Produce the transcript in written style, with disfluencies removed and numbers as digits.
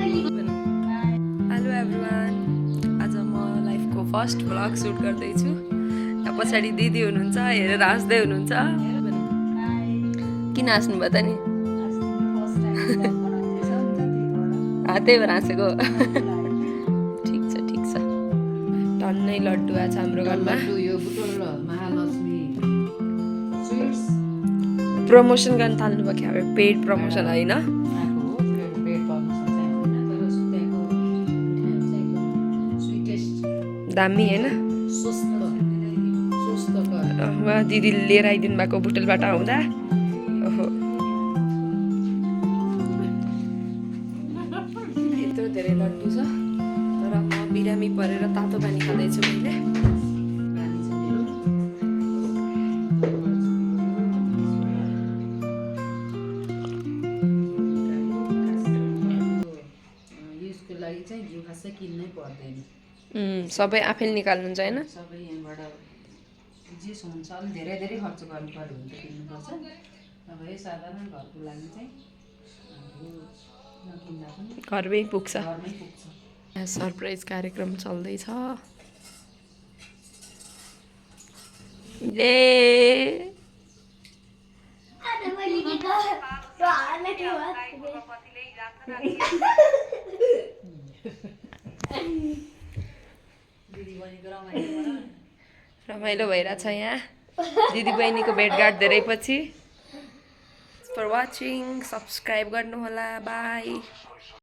Hello everyone, आज म लाइफको फर्स्ट भ्लग सुट गर्दैछु। यहाँ पछाडि दिदी हुनुहुन्छ, हेरेर हाँस्दै हुनुहुन्छ। किन हाँस्नु भयो त नि? त्यही भएर हाँसेको। ठिक छ ठिक छ। टन्नै लड्डु आएको छ हाम्रो घरमा। प्रमोसन गर्न थाल्नु भयो क्या? पेड प्रमोसन होइन, दामी होइन? दिदीले लिएर आइदिनु भएको बुटलबाट आउँदा। ओहो, यत्रो धेरै लड्डु छ, तर म बिरामी परेर तातो पानी खाँदैछु मैले। सबै आफैले निकाल्नुहुन्छ होइन? सबै यहाँबाट जे हुन्छ अलि धेरै धेरै खर्च गर्नु पर्यो भने त किन्नुपर्छ। अब यो साधारण घरको लागि चाहिँ नकिन्दा पनि घरमै पुग्छ। घरमै पुग्छ। सरप्राइज कार्यक्रम चल्दैछ। रमाइलो भइरहेछ यहाँ दिदी बहिनीको भेटघाट धेरै पछि। फर वाचिङ, सब्सक्राइब गर्नुहोला। बाई।